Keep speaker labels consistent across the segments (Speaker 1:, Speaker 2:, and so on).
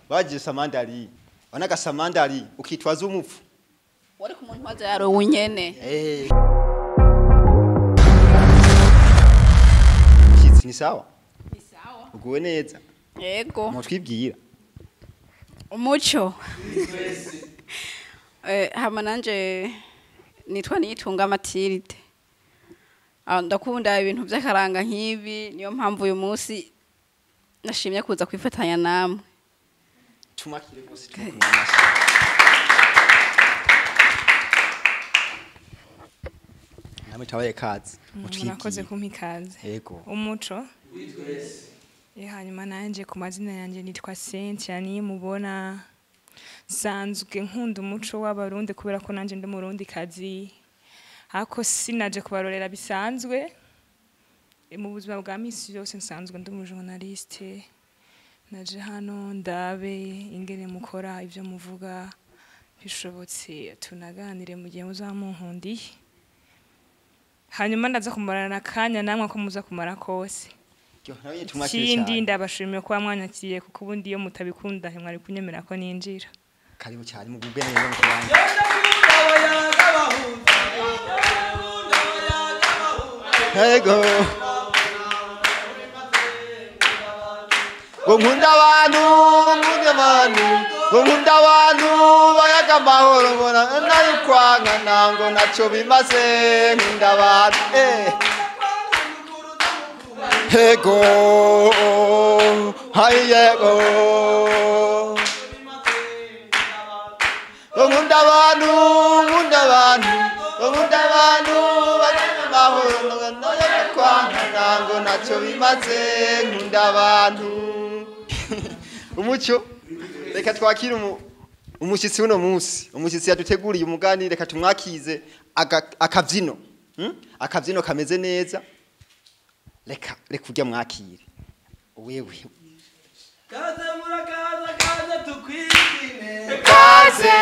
Speaker 1: Bagiye samandari. Wanaga samandari ukitwaza umupfu.
Speaker 2: Wari ku muntu waza yaro nyene.
Speaker 1: Eh. Shitsi ni sawa?
Speaker 2: Ni sawa.
Speaker 1: Uguwe neza.
Speaker 2: Yego.
Speaker 1: Mutwibwira.
Speaker 2: Umuco. Hama nanje nitwa Nitunga Matilde. Ndakunda ibintu by'akaranga nk'ibi, niyo mpamvu uyu munsi nashimye kuza kwifatanya namwe.
Speaker 1: Tumakire gose tukumasha. Namwe tabaye kazi.
Speaker 3: Murakoze kumpa ikaze.
Speaker 1: Yego.
Speaker 3: Umuco. Hanyuma nanje ku mazina yanje nitwa Cynthia, nimubona sanzwe nkunda umuco w'abarundi kubera ko nanje ndi murundi kazi. Hako sinaje kubarorera bisanzwe. Mu buzima bwa misi yose nsanzwe ndi umujournaliste. Naje hano ndabe ingene mukora ivyo muvuga, bishobotse tunaganire mu gihe muzamunkundiye. Hanyuma ndaza kumarana akanya namwe ko muza kumara kose. Ikindi ndabashimiye kuba mwanyakiye kuko ubundi iyo mutabikunda ntimwari kunyemera ko ninjira.
Speaker 1: Karibu cyane mugubwe neza mu kibanza. Ego. Ngo nkunda abantu, nkunda abantu, ngo nkunda abantu bayaga amahoro, mbona nayo kwanga nango naco bimaze, nkunda abantu. Ego, hayego. Ngo nkunda abantu, nkunda abantu, ngo nkunda abantu bayaga amahoro, mbona nayo kwanga nango naco bimaze, nkunda abantu. Umuco, reka twakire umushitsi uno munsi. Umushitsi yaduteguriye umugani, reka tumwakize akavyino. Akavyino kameze neza. Reka urya mwakire. Wewe.
Speaker 4: Kaze murakaza kaze tukwigine.
Speaker 1: Kaze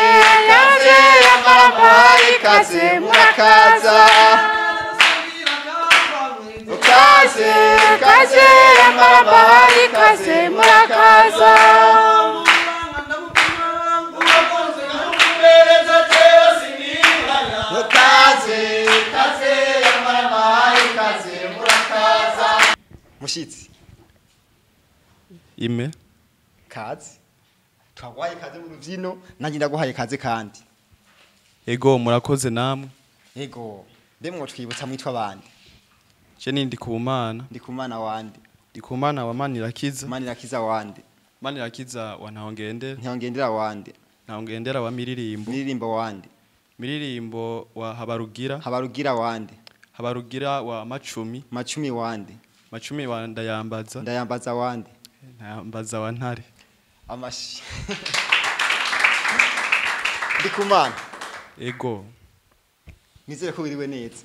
Speaker 1: kaze amarayi kaze murakaza. Kaze kaze amarayi kaze murakaza. Kaze kaze amarayi kaze murakaza. Mushitsi.
Speaker 5: Ime.
Speaker 1: Kaze. Twagwaye kaze mu ruvyino, nanjye ndaguhaye kaze kandi.
Speaker 5: Ego murakoze namwe.
Speaker 1: Ego. Ndemwo twibutsa mwitwa bande.
Speaker 5: Je ni Ndikumana.
Speaker 1: Ndikumana wande.
Speaker 5: Ndikumana wa Manirakiza.
Speaker 1: Manirakiza wande.
Speaker 5: Manirakiza wa Ntahongendera.
Speaker 1: Ntahongendera wande.
Speaker 5: Ntahongendera wa Miririmbo.
Speaker 1: Miririmbo wande.
Speaker 5: Miririmbo wa Habarugira.
Speaker 1: Habarugira wande.
Speaker 5: Habarugira wa Macumi.
Speaker 1: Macumi wande.
Speaker 5: Macumi wa Ndayambaza.
Speaker 1: Ndayambaza wande.
Speaker 5: Ndayambaza wa Ntare.
Speaker 1: Amashi. Ndikumana.
Speaker 5: Ego.
Speaker 1: Nizere ko wiriwe neza.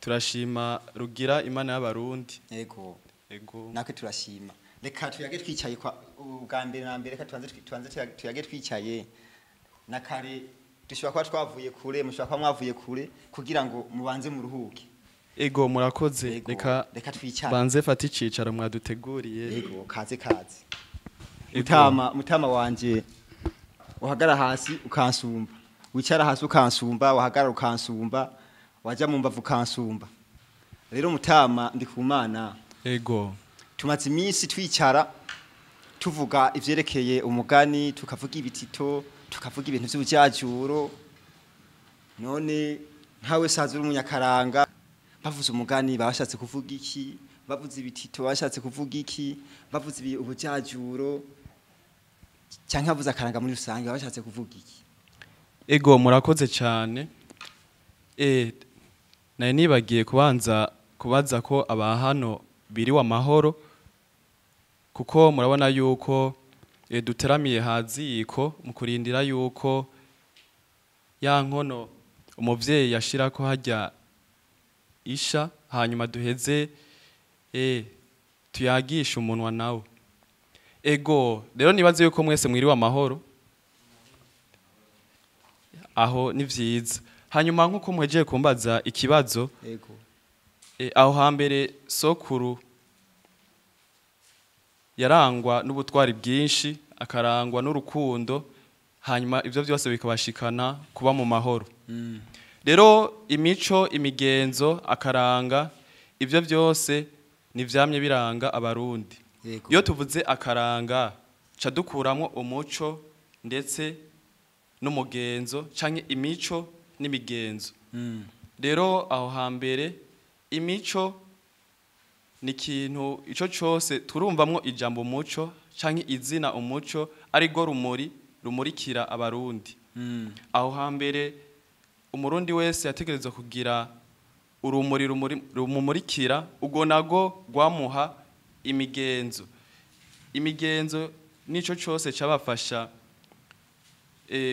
Speaker 5: Turashima Rugira Imana y'abarundi.
Speaker 1: Ego.
Speaker 5: Ego.
Speaker 1: Nakwe turashima. Reka tuyage twicaye kwa ubwa mbere na mbere, reka tubanze tuyage twicaye. Na kare dushobora kuba twavuye kure, mushobora kuba mwavuye kure kugira ngo mubanze muruhuke.
Speaker 5: Ego murakoze.
Speaker 1: Reka twicare.
Speaker 5: Banze fata icicaro mwaduteguriye.
Speaker 1: Ego kaze kaze. Mutama wanje uhagara hasi ukansumba. Wicara hasi ukansumba, wahagara ukansumba, waja mu mbavu ukansumba. Rero mutama Ndikumana.
Speaker 5: Ego.
Speaker 1: Tumaze iminsi twicara tuvuga ivyerekeye umugani, tukavuga ibitito, tukavuga ibintu vy'ubujajuro. None nkawe saza uri umunyakaranga, bavuze umugani bashatse kuvuga iki, bavuze ibitito bashatse kuvuga iki, bavuze ubujajuro canke bavuze akaranga muri rusange bashatse kuvuga iki.
Speaker 5: Ego murakoze cyane. Naye nibagiye kubanza kubaza ko abahano biriwe amahoro, kuko murabona yuko duteramiye haziko mu kurindira yuko ya nkono umuvyeyi yashirako hajya isha, hanyuma duheze tuyagisha umunwa nawe. Ego rero nibaze yuko mwese mwiriwe amahoro, aho ni vyiza. Hanyuma nkuko muhejeje kumbaza ikibazo,
Speaker 1: ego
Speaker 5: aho hambere sokuru yarangwa n'ubutwari bwinshi, akarangwa n'urukundo, hanyuma ivyo byose bikabashikana kuba mu mahoro. Rero imico, imigenzo, akaranga, ivyo byose ni vyamye biranga Abarundi. Iyo tuvuze akaranga ca dukuramwo umuco ndetse n'umugenzo canke imico n'imigenzo. Rero aho hambere imico ni ikintu ico cose turumvamwo ijambo umuco canke izina umuco ari rwo rumuri rumurikira Abarundi. Aho hambere Umurundi wese yategerezwa kugira urumuri rumumurikira, ubwo nago rwamuha imigenzo. Imigenzo nico cose cabafasha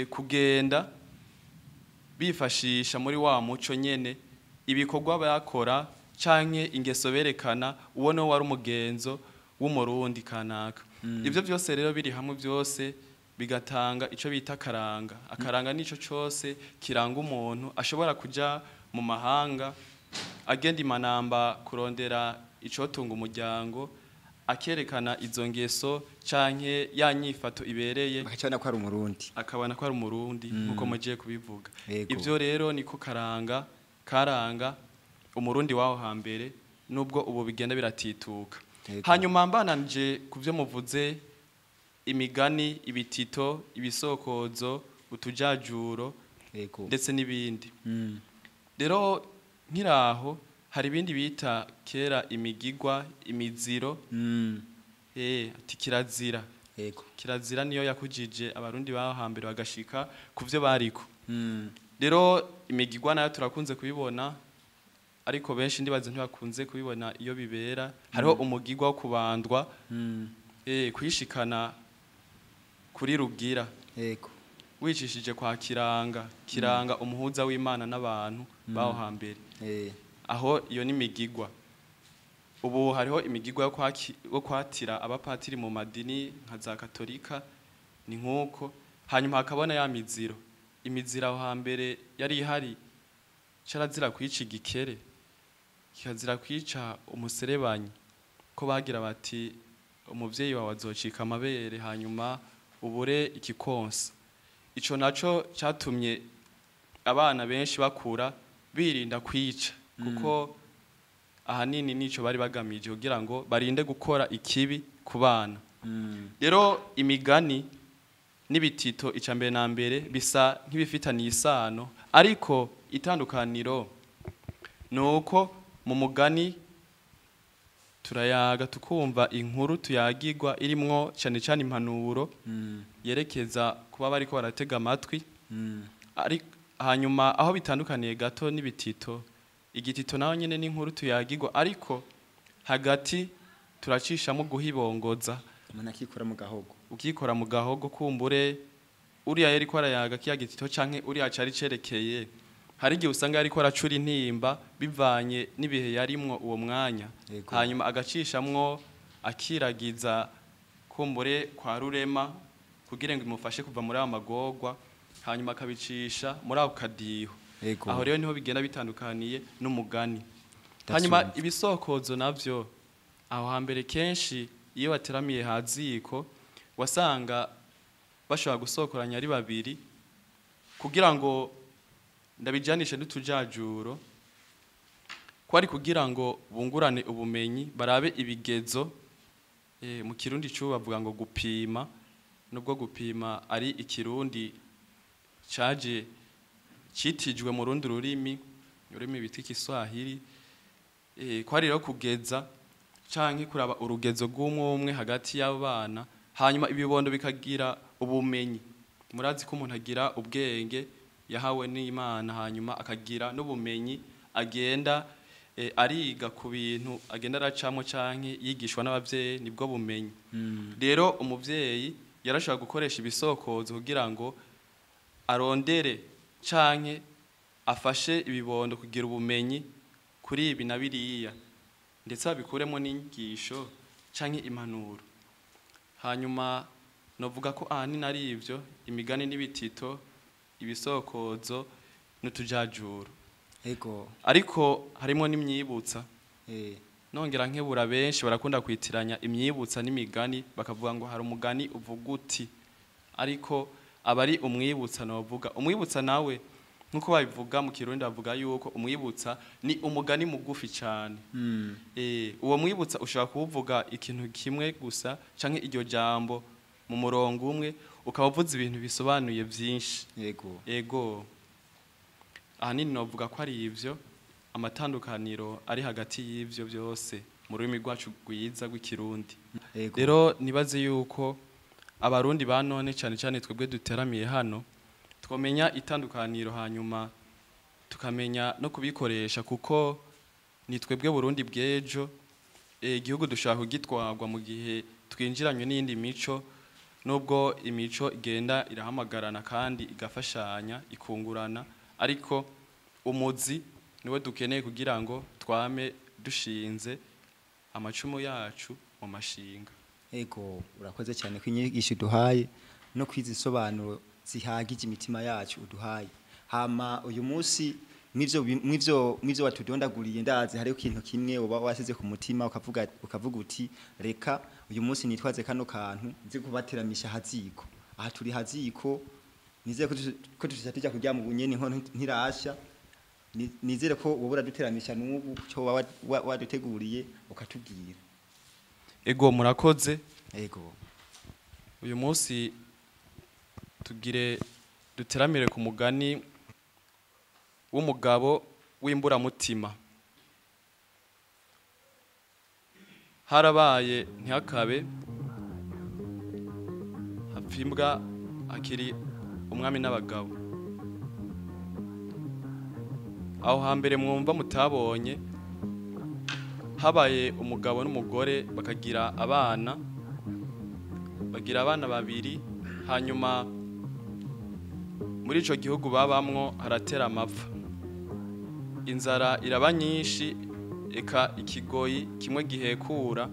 Speaker 5: kugenda bifashisha muri wa muco nyene ibikorwa bakora canke ingeso berekana, uwo niwo wari umugenzo w'Umurundi kanaka. Ivyo byose rero biri hamwe byose bigatanga ico bita akaranga. Akaranga nico cose kiranga umuntu ashobora kuja mu mahanga agenda imanamba kurondera icotunga umuryango, akerekana izo ngeso canke ya nyifato ibereye,
Speaker 1: bakacana ko ari Umurundi.
Speaker 5: Akabona ko ari Umurundi nkuko mugiye kubivuga. Ivyo rero niko karanga karanga Umurundi waho hambere, nubwo ubu bigenda biratituka. Hanyuma mbananje ku byo muvuze, imigani, ibitito, ibisokozo, utujajuro ndetse n'ibindi. Rero nkiraho hari ibindi bita kera imigigwa, imiziro. Ati kirazira. Kirazira niyo yakujije Abarundi baho hambere bagashika ku byo bariko. Rero imigigwa nayo turakunze kubibona, ariko benshi ndibaza ntibakunze kubibona iyo bibera. Hariho umugigwa wo kubandwa, kwishikana kuri rugira, wicishije kwa Kiranga. Kiranga umuhuza w'Imana n'abantu baho hambere. Aho iyo ni imigigwa. Ubu hariho imigigwa yo kwatira abapatiri mu madini nka za Katolika, ni nkuko. Hanyuma hakabona ya miziro. Imiziro aho hambere yari ihari, carazira kwica igikere, kikazira kwica umuserebanyi, ko bagira bati umuvyeyi wawe azocika amabere hanyuma ubure ikikonsa. Ico naco catumye abana benshi bakura birinda kwica, kuko ahanini nico bari bagamije kugira ngo barinde gukora ikibi ku bana. Rero imigani n'ibitito ica mbere na mbere bisa nk'ibifitaniye isano, ariko itandukaniro ni uko mu mugani turayaga tukumva inkuru tuyagirwa irimwo cyane cyane impanuro yerekeza kuba bariko baratega amatwi. Ari hanyuma aho bitandukaniye gato n'ibitito, igitito naho nyene n'inkuru tuyagirwa, ariko hagati turacishamo guhibongoza.
Speaker 1: Umuntu akikora mu gahogo.
Speaker 5: Ukikora mu gahogo, kumbure uriya yariko arayaga kiya gitito canke uriya cari cerekeye, hari igihe usanga yariko aracura intimba bivanye n'ibihe yarimwo uwo mwanya. Hanyuma agacishamwo akiragiza kumbure kwa Rurema kugira ngo imufashe kuva muri ayo magorwa, hanyuma akabicisha muri ako kadiho. Aho rero niho bigenda bitandukaniye n'umugani. Hanyuma ibisokozo navyo, aho hambere kenshi iyo bateramiye haziko wasanga bashobora gusokoranya ari babiri, kugira ngo ndabijanishe n'utujajuro, kwari kugira ngo bungurane ubumenyi, barabe ibigezo. Mu Kirundi cy'ubu bavuga ngo gupima, nubwo gupima ari Ikirundi caje citijwe mu rundi rurimi, ururimi bita Igiswahili. Kwari rero kugeza canke kuraba urugezo rw'umwe umwe hagati y'abo bana, hanyuma ibibondo bikagira ubumenyi. Murazi ko umuntu agira ubwenge yahawe n'Imana, hanyuma akagira n'ubumenyi agenda ariga ku bintu agenda aracamo canke yigishwa n'abavyeyi, nibwo bumenyi. Rero umuvyeyi yarashobora gukoresha ibisokozo kugira ngo arondere canke afashe ibibondo kugira ubumenyi kuri ibi na biriya, ndetse babikuremo n'inyigisho canke impanuro. Hanyuma novuga ko ahanini ari ivyo: imigani n'ibitito, ibisokozo n'utujajuro. Ariko harimo n'imyibutsa. Nongera nkebura benshi barakunda kwitiranya imyibutsa n'imigani, bakavuga ngo hari umugani uvuga uti, ariko abari umwibutsa novuga. Umwibutsa nawe nkuko babivuga mu Kirundi bavuga yuko umwibutsa ni umugani mugufi cyane. Uwo mwibutsa ushobora kuwuvuga ikintu kimwe gusa canke iryo jambo mu murongo umwe, ukaba uvuze ibintu bisobanuye byinshi.
Speaker 1: Yego.
Speaker 5: Ego. Ahanini novuga ko ari ivyo amatandukaniro ari hagati y'ivyo byose mu rurimi rwacu rwiza rw'Ikirundi.
Speaker 1: Yego.
Speaker 5: Rero nibaze yuko abarundi ba none cyane cyane twebwe duteramiye hano twomenya itandukaniro, hanyuma tukamenya no kubikoresha, kuko ni twebwe Burundi bw'ejo. Igihugu dushaka kugitwarwa mu gihe twinjiranywe n'iyindi mico, nubwo imico igenda irahamagarana kandi igafashanya ikungurana, ariko umuzi niwe dukeneye kugira ngo twame dushinze amacumu yacu mu mashinga.
Speaker 1: Ego, urakoze cyane ko inyigisho uduhaye no kwiza insobanuro zihagije imitima yacu uduhaye. Hama uyu munsi mwivyo watudondaguriye, ndazi hariho ikintu kimwe uba wasize ku mutima ukavuga uti reka uyu munsi nitwaze kano kantu nzi kubateramisha haziko. Aha turi haziko, nizere ko tujya kuryama ubunyene inkono ntirasha. Nizere ko wowe uraduteramisha n'ubu cyo waduteguriye ukatubwira.
Speaker 5: Ego, murakoze.
Speaker 1: Ego.
Speaker 5: Uyu munsi tugire duteramire ku mugani w'umugabo w'imburamutima. Harabaye ntihakabe, hapfa imbwa hakiri umwami n'abagabo. Aho hambere mwumva mutabonye, habaye umugabo n'umugore bakagira abana, bagira abana babiri. Hanyuma muri ico gihugu babamwo haratera amapfa, inzara iraba nyinshi, eka ikigoyi kimwe gihekura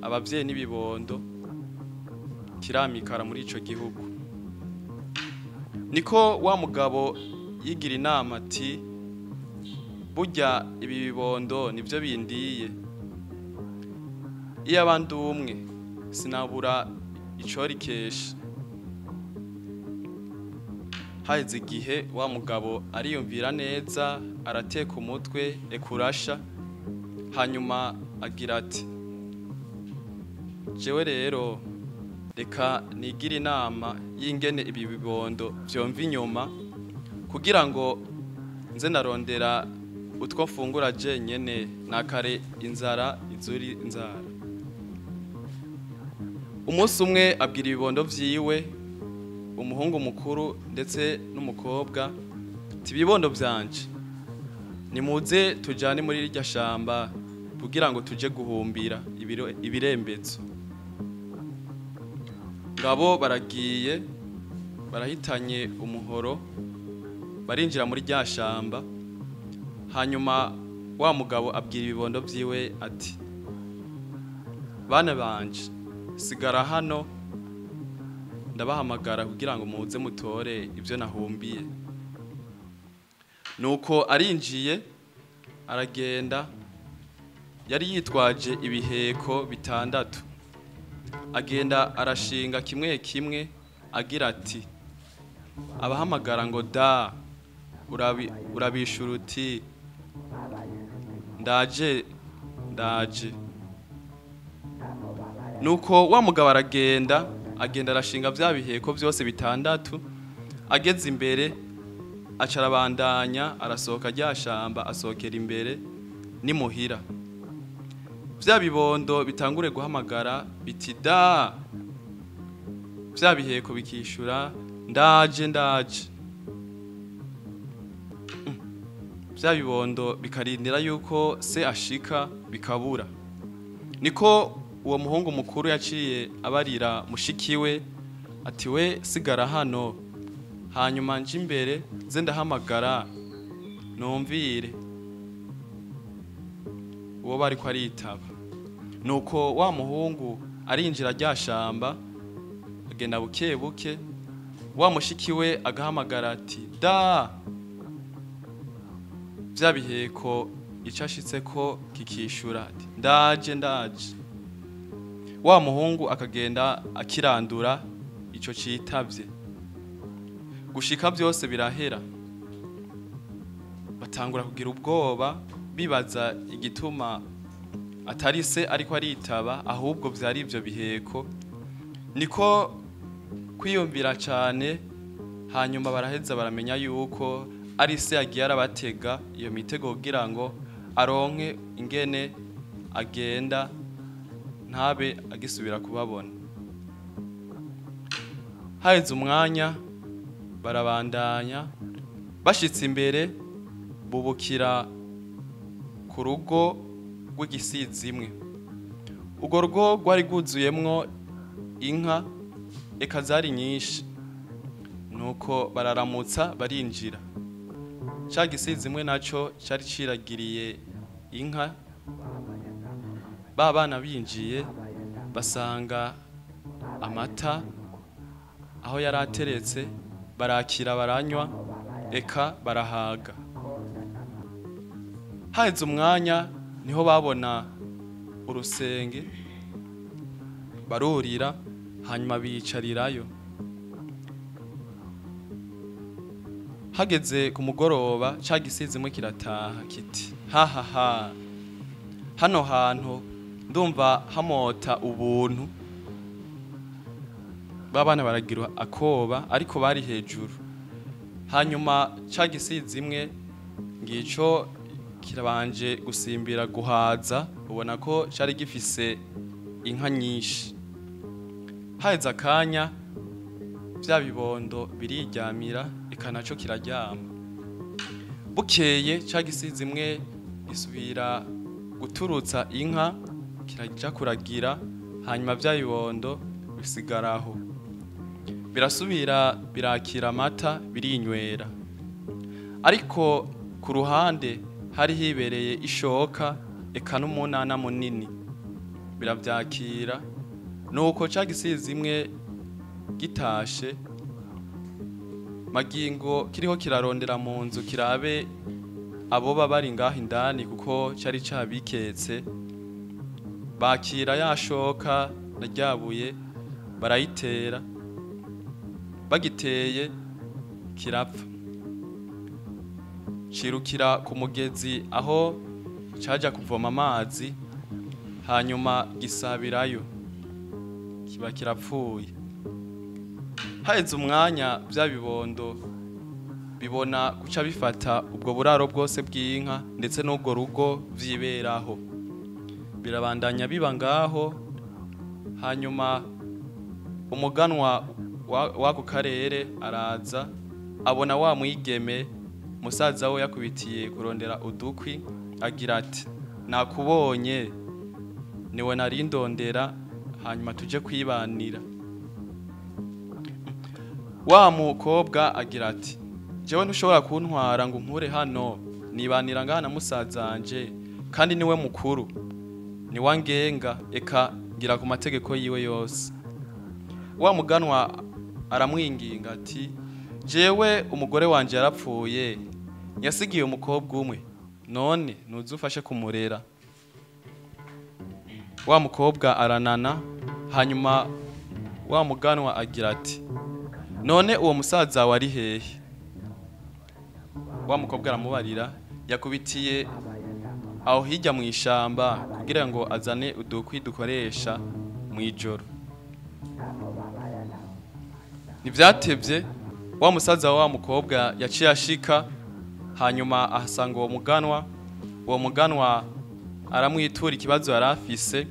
Speaker 5: abavyeyi n'ibibondo kiramikara muri ico gihugu. Niko wa mugabo yigira inama ati burya ibi bibondo nivyo bindiye, iyo abandi umwe sinabura icorikesha. Haheze igihe wa mugabo ariyumvira neza, arateka umutwe ekurasha, hanyuma agira ati jewe rero reka nigire inama y'ingene ibi bibondo vyomva inyuma, kugira ngo nze narondera utwo mfungura jenyene, nakare inzara izuri inzara. Umunsi umwe abwira ibibondo vyiwe, umuhungu mukuru ndetse n'umukobwa, ati ibibondo vyanje nimuze tujane muri rirya shamba kugira ngo tuje guhumbira ibirembezo. Ngabo baragiye barahitanye umuhoro, barinjira muri rya shamba. Hanyuma wa mugabo abwira ibibondo vyiwe ati bana banje sigara hano, ndabahamagara kugira ngo muze mutore ivyo nahumbiye. Nuko arinjiye aragenda, yari yitwaje ibiheko 6, agenda arashinga kimwe kimwe agira ati abahamagara ngo da, urabishura uti ndaje ndaje. Nuko wa mugabo aragenda, agenda arashinga vya biheko byose 6, ageze imbere acarabandanya arasohoka rya shamba, asohokera imbere nimuhira. Vya bibondo bitangure guhamagara biti da, vya biheko bikishura ndaje ndaje. Vya bibondo bikarindira yuko se ashika bikabura. Niko uwo muhungu mukuru yaciye abarira mushikiwe ati we sigara hano, hanyuma nje imbere nze ndahamagara numvire uwo bari ko aritaba. Nuko wa muhungu arinjira rya shamba, agenda buke buke, wa mushikiwe agahamagara ati da, vya biheko Icyo ashitse ko kikishura ati ndaje ndaje. Wa muhungu akagenda akirandura ico citavye, gushika byose birahera. Batangura kugira ubwoba, bibaza igituma atari se ariko aritaba, ahubwo vyari ivyo biheko. Niko kwiyumvira cyane, hanyuma baraheza baramenya yuko ari se yagiye arabatega iyo mitego kugira ngo aronke ingene agenda ntabe agisubira kubabona. Haheze umwanya barabandanya, bashitse imbere bubukira ku rugo rw'igisizi imwe. Urwo rugo rwari rwuzuyemwo inka, eka zari nyinshi. Nuko bararamutsa barinjira. Ca gisizi imwe naco cari ciragiriye inka. Ba bana binjiye basanga amata aho yari ateretse, barakira baranywa, eka barahaga. Haheze umwanya niho babona urusenge, barurira, hanyuma biyicarirayo. Hageze ku mugoroba ca gisizi imwe kirataha kiti ha ha ha, hano hantu ndumva hamota ubuntu. Babana baragira akoba, ariko bari hejuru. Hanyuma ca gisizi imwe ngico kirabanje gusimbira guhaza, ubona ko cari gifise inka nyinshi. Haheze akanya vya bibondo biriryamira, eka naco kiraryama. Bukeye ca gisizi imwe gisubira guturutsa inka, kiraja kuragira, hanyuma vya bibondo bisigaraho. Birasubira birakira amata birinywera. Ariko ku ruhande hari hibereye ishoka, eka n'umunana munini. Biravyakira. Nuko ca gisizi imwe gitashe, magingo kiriho kirarondera mu nzu kirabe abo bari ngaho indani, kuko cari cabiketse. Bakira yashoka na ryabuye barayitera, bagiteye kirapfa. Cirukira ku mugezi aho caja kuvoma amazi, hanyuma gisabirayo kiba kirapfuye. Haheze umwanya vya bibondo bibona guca bifata ubwo buraro bwose bw'inka ndetse n'ubwo rugo vyiberaho. Birabandanya biba ngaho. Hanyuma umuganwa w'ako karere araza, abona wa mwigeme musaza we yakubitiye kurondera udukwi, agira ati nakubonye, niwe narindondera, hanyuma tuje kwibanira. Wa mukobwa agira ati jewe ntushobora kuntwara ngo nkure hano, nibanira ngaha na musazanje, kandi niwe mukuru, niwe ngenga, eka ngira ku mategeko yiwe yose. Wa muganwa aramwinginga ati jewe umugore wanje yarapfuye, yasigiye umukobwa umwe, none nuzufashe kumurera. Wa mukobwa aranana, hanyuma wa muganwa agira ati none uwo musaza wari hehe? Wa mukobwa aramubarira yakubitiye aho hirya mu ishamba kugira ngo azane udukwi dukoresha mu ijoro. Ntivyatevye wa musaza wa mukobwa yaciye ashika, hanyuma ahasanga uwo muganwa. Uwo muganwa aramwitura ikibazo yarafise,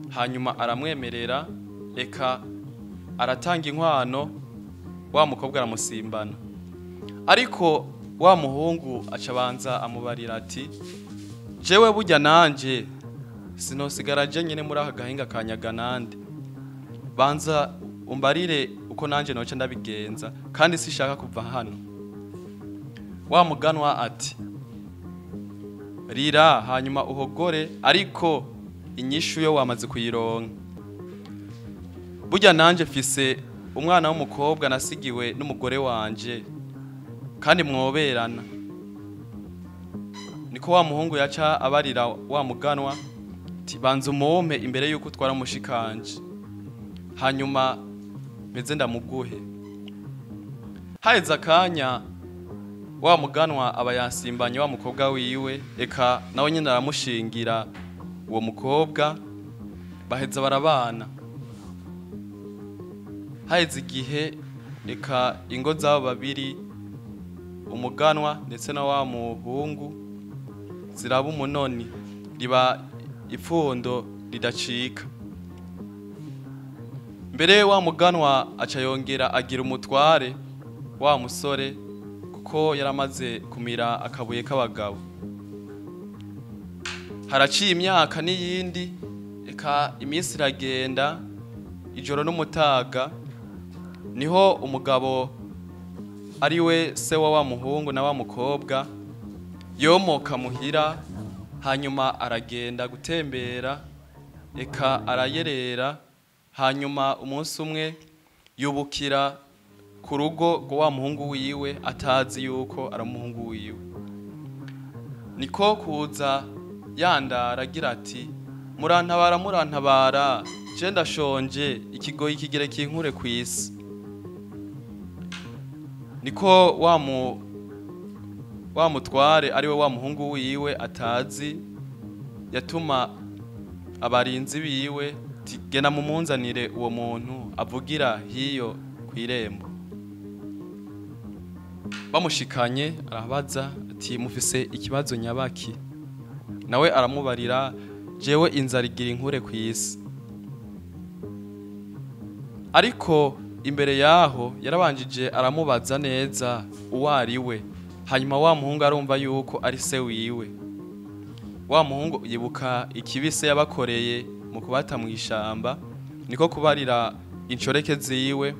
Speaker 5: hanyuma aramwemerera, eka aratanga inkwano. Wa mukobwa aramusimbana. Ariko wa muhungu acabanza amubarira ati jewe burya nanje sinosigara je nyene muri aka gahinga ka Nyaganande, banza umbarire uko nanje noce ndabigenza, kandi sishaka kuva hano. Wa muganwa ati rira hanyuma uhogore, ariko inyishu yo wamaze kuyironka. Burya nanje mfise umwana w'umukobwa nasigiwe n'umugore wanje, kandi mwoberana. Niko wa muhungu yaca abarira wa muganwa ati banza umumpe imbere yuko utwara mushikanje, hanyuma meze ndamuguhe. Haheze akanya wa muganwa aba yasimbanye wa mukobwa wiwe, eka nawe nyine aramushingira uwo mukobwa, baheza barabana. Haheze igihe eka ingo z'abo babiri, umuganwa ndetse na wa muhungu, ziraba umunoni, riba ipfundo ridacika. Mbere wa muganwa aca yongera agira umutware wa musore, kuko yaramaze kumira akabuye k'abagabo. Haraciye imyaka n'iyindi, eka iminsi iragenda, ijoro n'umutaga, niho umugabo ari we se wa muhungu na wa mukobwa yomoka muhira, hanyuma aragenda gutembera, eka arayerera. Hanyuma umunsi umwe yubukira ku rugo rwa wa muhungu wiwe, atazi yuko ari umuhungu wiwe. Niko kuza yandara agira ati murantabara, murantabara, je ndashonje, ikigoyi kigere kinkure kwisi. Niko wa mutware ari we wa muhungu wiwe atazi, yatuma abarinzi biwe tigena mumunzanire uwo muntu avugira hiyo kwirembo. Bamushikanye arabaza ati mufise ikibazo nyabaki? Nawe aramubarira jewe inzara igira inkure kwisi. Ariko imbere yaho yarabanjije aramubaza neza uwo ari we. Hanyuma wa muhungu arumva yuko ari se wiwe. Wa muhungu yibuka ikibise yabakoreye mu kubata mu ishamba, niko kubarira inshoreke ziwe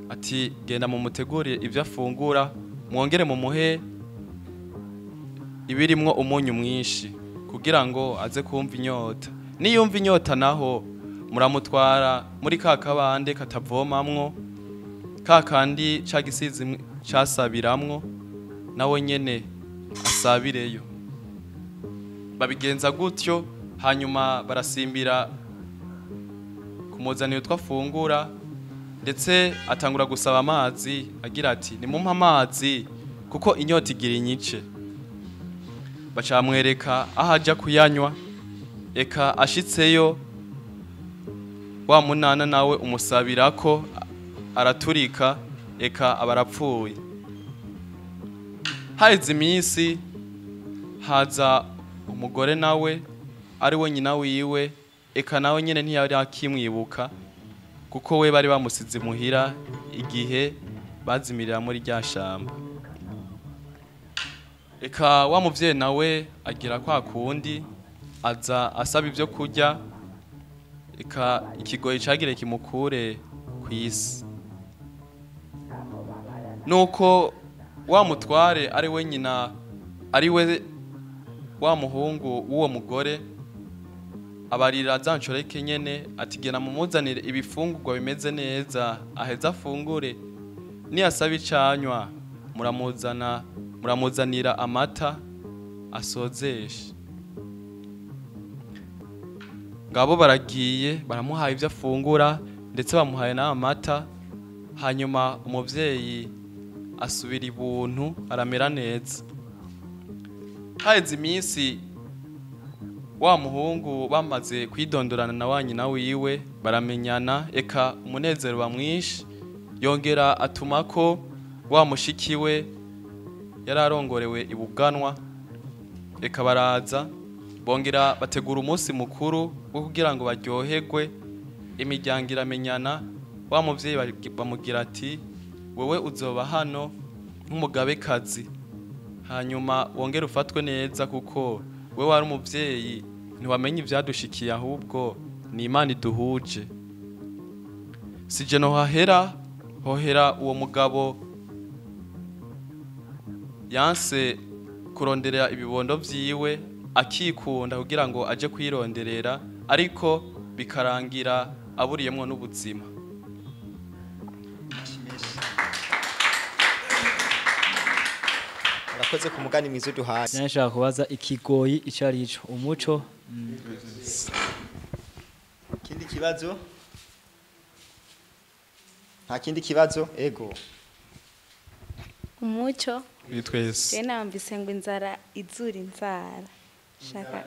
Speaker 5: ati genda mumutegurire ibyo afungura, mwongere mumuhe ibirimwo umunyu mwinshi kugira ngo aze kumva inyota. Niyumva inyota naho muramutwara muri ka kabande katavomamwo, ka kandi ca gisizi casabiramwo, nawe nyene asabireyo. Babigenza gutyo, hanyuma barasimbira kumuzanira utwo afungura, ndetse atangura gusaba amazi agira ati nimumpe amazi kuko inyota igira inyice. Bacamwereka aho aja kuyanywa, eka ashitseyo wa munana nawe umusabirako araturika, eka abarapfuye. Haheze iminsi haza umugore nawe ari we nyina wiwe, eka nawe nyene ntiyari akimwibuka kuko we bari bamusize muhira igihe bazimirira muri rya shamba. Eka wa muvyeyi nawe agira kwa kundi aza asaba ibyo kurya, eka ikigoyi cagire kimukure kwisi. Nuko wa mutware ari we nyina, ari we wa muhungu w'uwo mugore, abarira za nshoreke nyene ati gena mumuzanire ibifungurwa bimeze neza aheza afungure, niyasaba icanywa muramuzanira amata asozeshe. Ngabo baragiye baramuhaye ibyo afungura ndetse bamuhaye n'amata, hanyuma umuvyeyi asubira ibuntu aramera neza. Haheze iminsi wa muhungu bamaze kwidondorana na wa nyina wiwe baramenyana, eka umunezero bamwishi. Yongera atumako wa mushiki we yararongorewe ibuganwa, eka baraza bongera bategura umunsi mukuru wo kugira ngo baryoherwe. Imiryango iramenyana, wa muvyeyi bamugira ati wewe uzoba hano nk'umugabekazi, hanyuma wongere ufatwe neza kuko wewe wari umuvyeyi ntiwamenye ivyadushikiye, ahubwo ni Imana iduhuje. Sije no hahera hohera uwo mugabo yanse kuronderera ibibondo vyiwe, akikunda kugira ngo aje kwironderera, ariko bikarangira aburiyemwo n'ubuzima.
Speaker 1: Urakoze ku mugani mwiza uduhaye.
Speaker 6: Nashaka kubaza ikigoyi ico ari ico umuco.
Speaker 1: Ikindi kibazo? Nta kindi kibazo? Ego.
Speaker 7: Umuco.
Speaker 5: Twese.
Speaker 7: Je namvise ngo inzara izura inzara. Shaka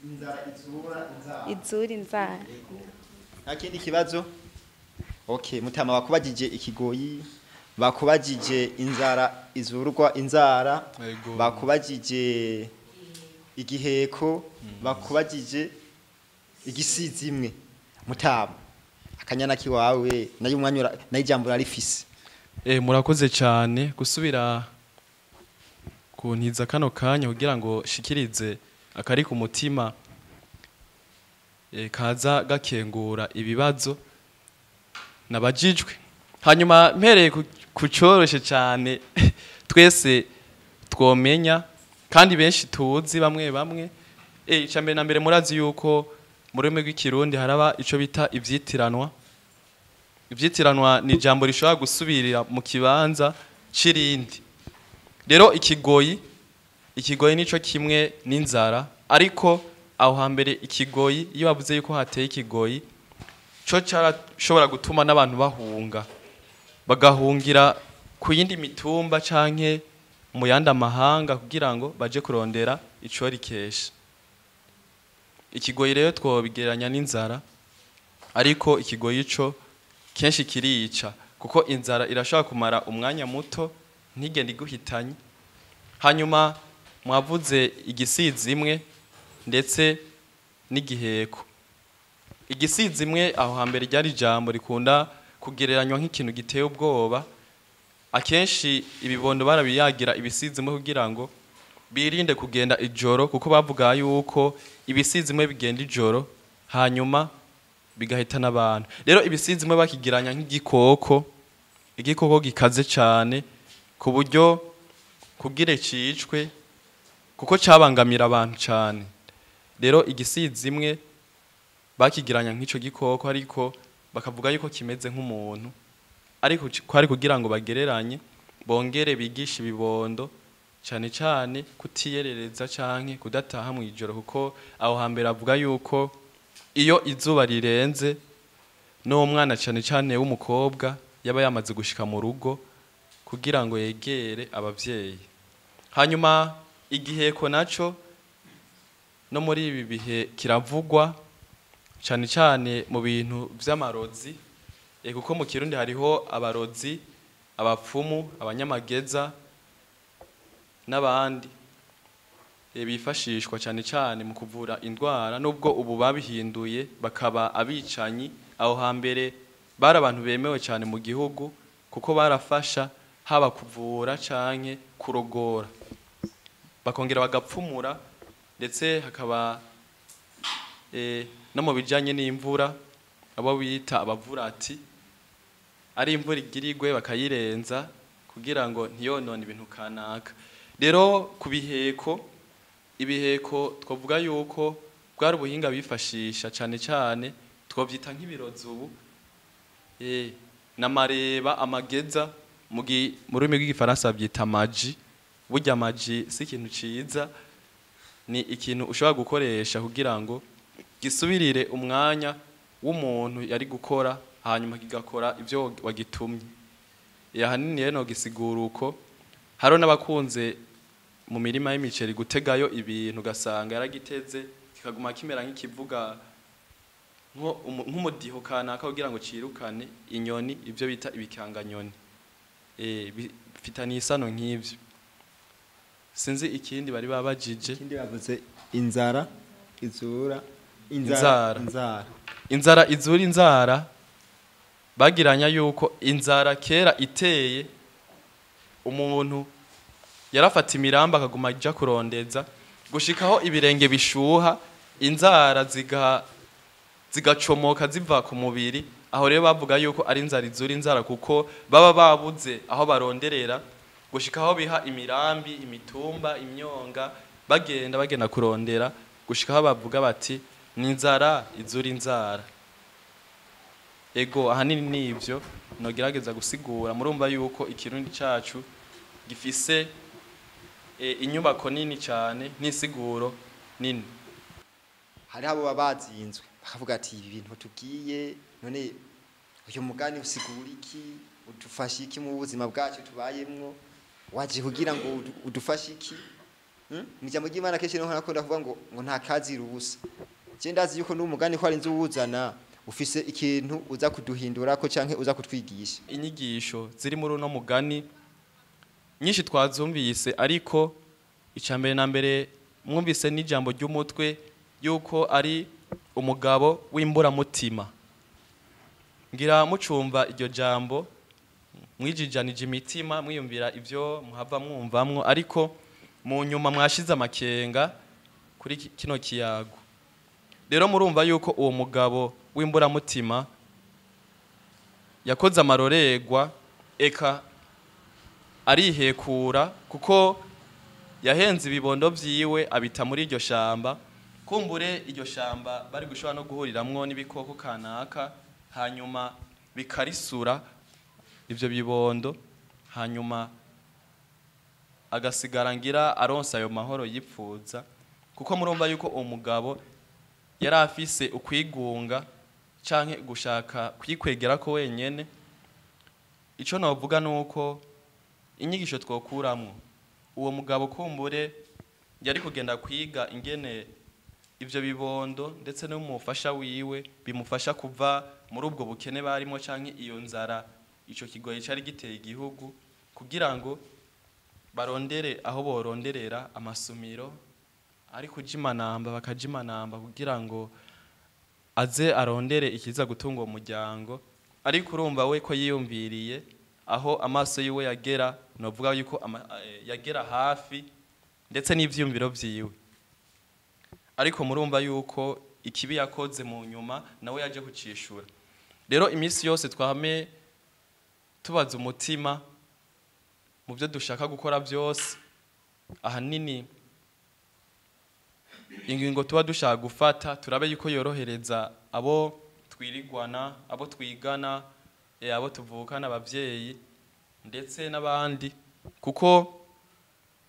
Speaker 1: inzara izura inzara.
Speaker 7: Izura inzara.
Speaker 1: Nta kindi kibazo? Okay, mutama bakubajije ikigoyi, bakubajije inzara izurwa inzara, bakubajije igiheko, bakubajije igisizi imwe. Mutama akanyana kiwawe nayo umwanya nayo ijambo rarifise.
Speaker 5: Murakoze cyane gusubira kuntiza kano kanya kugira ngo shikirize akari ku mutima kaza gakengura ibibazo nabajijwe. Hanyuma mpereye ku coroshe cyane twese twomenya kandi benshi tuzi bamwe bamwe. Icambere na mbere murazi yuko mu rurimi rw'ikirundi haraba ico bita ivyitiranwa. Ivyitiranwa ni jambo rishobora gusubirira mu kibanza cirindi. Rero ikigoyi nico kimwe n'inzara, ariko aho hambere ikigoyi iyo bavuze yuko hateye ikigoyi co carashobora gutuma n'abantu bahunga, bagahungira ku yindi mitumba canke mu yandi amahanga kugira ngo baje kurondera ico rikesha. Ikigoyi rero twobigereranya n'inzara, ariko ikigoyi co kenshi kirica kuko inzara irashobora kumara umwanya muto ntigende iguhitanye. Hanyuma mwavuze igisizi imwe ndetse n'igiheko. Igisizi imwe aho hambere ryari ijambo rikunda kugereranywa nk'ikintu giteye ubwoba. Akenshi ibibondo barabiyagira ibisizi imwe kugira ngo birinde kugenda ijoro, kuko bavuga yuko ibisizi imwe bigenda ijoro hanyuma bigahitana abantu. Rero ibisizi imwe bakigiranya nk'igikoko, igikoko gikaze cyane ku buryo kugire cicwe kuko cabangamira abantu cyane. Rero igisizi imwe bakigiranya nk'ico gikoko, ariko bakavuga yuko kimeze nk'umuntu, ariko kwari kugira ngo bagereranye bongere bigishe ibibondo cyane cyane kutiyerereza canke kudataha mu ijoro, kuko aho hambere avuga yuko iyo izuba rirenze n'uwo mwana cyane cyane w'umukobwa yaba yamaze gushika mu rugo kugira ngo yegere abavyeyi. Hanyuma igiheko naco no muri ibi bihe kiravugwa cyane cyane mu bintu vy'amarozi, kuko mu Kirundi hariho abarozi, abapfumu, abanyamageza n'abandi bifashishwa cyane cyane mu kuvura indwara, nubwo ubu babihinduye bakaba abicanyi. Aho hambere bari abantu bemewe cyane mu gihugu kuko barafasha haba kuvura canke kurogora, bakongera bagapfumura, ndetse hakaba no mu bijanye n'imvura abo bita abavurati, ari imvura igirigwe bakayirenza kugira ngo ntiyonone ibintu kanaka. Rero ku biheko, ibiheko twavuga yuko bwari ubuhinga bifashisha cyane cyane, twavyita nk'ibirozi ubu, n'amareba, amageza, mu rurimi rw'igifaransa babyita maji. Burya maji si ikintu ciza, ni ikintu ushobora gukoresha kugira ngo gisubirire umwanya w'umuntu yari gukora, hanyuma kigakora ivyo wagitumye. Ahanini rero gisigura uko. Hariho n'abakunze mu mirima y'imiceri gutegayo ibintu, ugasanga yaragiteze kikaguma kimera nk'ikivuga nk'umudiho kanaka kugira ngo cirukane inyoni, ivyo bita ibikanganyoni. Bifitaniye isano nk'ivyo. Sinzi ikindi bari babajije.
Speaker 1: Ikindi bavuze inzara izura inzara.
Speaker 5: Inzara izura inzara, bagiranya yuko inzara kera iteye umuntu yarafata imiramba akaguma aja kurondeza gushikaho ibirenge bishuha, inzara zigacomoka ziva ku mubiri. Aho rero bavuga yuko ari inzara izura inzara kuko baba babuze aho baronderera gushikaho biha imirambi, imitumba, imyonga, bagenda kurondera gushikaho bavuga bati ni inzara izura inzara. Ego ahanini nivyo nogerageza gusigura. Murumva yuko ikirundi cacu gifise inyubako nini cyane n'isiguro nini.
Speaker 1: Hari abo babazinzwe bakavuga ati ibi bintu tubwiye none uyu mugani usigura iki, udufasha iki mu buzima bwacu tubayemwo, waje kugira ngo udufashe iki? Ijambo ry'Imana kenshi niho nakunda kuvuga ngo nta kazira ubusa. Je ndazi yuko n'umugani ko ari inzu wuzana ufise ikintu uza kuduhindura ko canke uza kutwigisha.
Speaker 5: Inyigisho ziri muri uno mugani nyinshi twazumvise, ariko icambere na mbere mwumvise n'ijambo ry'umutwe yuko ari umugabo w'imburamutima. Ngira mucumva iryo jambo mwijijanije imitima mwiyumvira ivyo muhava mwumvamwo, ariko mu nyuma mwashize amakenga kuri kino kiyago. Rero murumva yuko uwo mugabo w'imburamutima yakoze amarorerwa eka arihekura, kuko yahenze ibibondo vyiwe abita muri iryo shamba. Kumbure iryo shamba bari gushobora no guhuriramwo n'ibikoko kanaka, hanyuma bikarisura ivyo bibondo, hanyuma agasigara ngira aronsa ayo mahoro yipfuza. Kuko murumva yuko uwo mugabo yari afise ukwigunga canke gushaka kwikwegera ko wenyene. Ico novuga nuko inyigisho twokuramwo, uwo mugabo kumbure yari kugenda kwiga ingene ivyo bibondo ndetse n'umufasha wiwe bimufasha kuva muri ubwo bukene barimo canke iyo nzara ico kigoyi cari giteye igihugu, kugira ngo barondere aho boronderera amasumiro ari kujimanamba bakajimanamba kugira ngo aze arondere ikiza gutunga umuryango. Ariko urumva we ko yiyumviriye aho amaso yiwe yagera, novuga yuko yagera hafi ndetse n'ivyumviro vyiwe. Ariko murumva yuko ikibi yakoze mu nyuma nawe yaje kucishura. Rero iminsi yose twame tubaza umutima mu byo dushaka gukora byose, ahanini ingingo tuba dushaka gufata turabe yuko yorohereza abo twirigwana, abo twigana, abo tuvukana, abavyeyi ndetse n'abandi. Kuko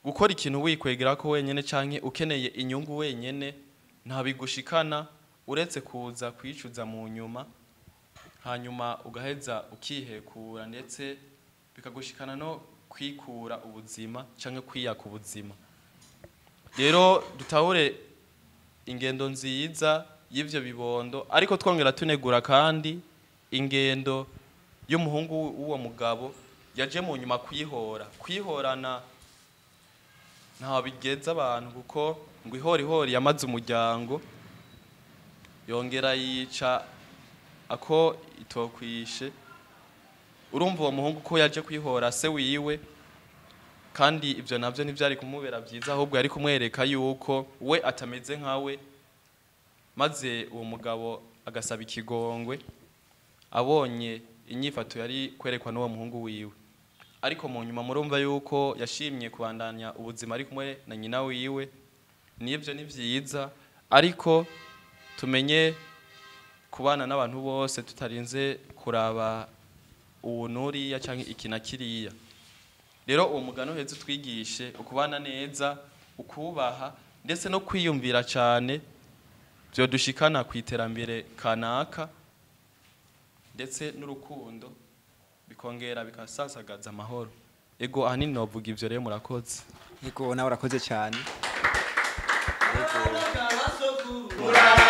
Speaker 5: gukora ikintu wikwegera ko wenyene canke ukeneye inyungu wenyene ntabigushikana, uretse kuza kwicuza mu nyuma, hanyuma ugaheza ukihekura ndetse bikagushikana no kwikura ubuzima canke kwiyaka ubuzima. Rero dutahure ingendo nziza y'ivyo bibondo, ariko twongera tunegura kandi ingendo y'umuhungu w'uwo mugabo yaje mu nyuma kwihora. Kwihorana ntaho bigeza abantu, kuko ngo ihorihori yamaze umuryango yongera yica ako itokwishe. Urumva uwo muhungu ko yaje kwihora se wiwe, kandi ivyo navyo ntivyari kumubera vyiza, ahubwo yari kumwereka yuko we atameze nkawe. Maze uwo mugabo agasaba ikigongwe abonye inyifato yari kwerekwa n'uwo muhungu wiwe. Ariko mu nyuma murumva yuko yashimye kubandanya ubuzima ari kumwe na nyina wiwe. Nivyo ni vyiza, ariko tumenye kubana n'abantu bose tutarinze kuraba uwo nuriya canke iki na kiriya. Rero uwo mugano uheze utwigishe ukubana neza, ukubaha ndetse no kwiyumvira cyane byodushikana ku iterambere kanaka ndetse n'urukundo, bikongera bikasasagaza amahoro. Ego ahanini novuga ivyo. Rero murakoze.
Speaker 1: Ego nawe urakoze cyane.
Speaker 4: Ego.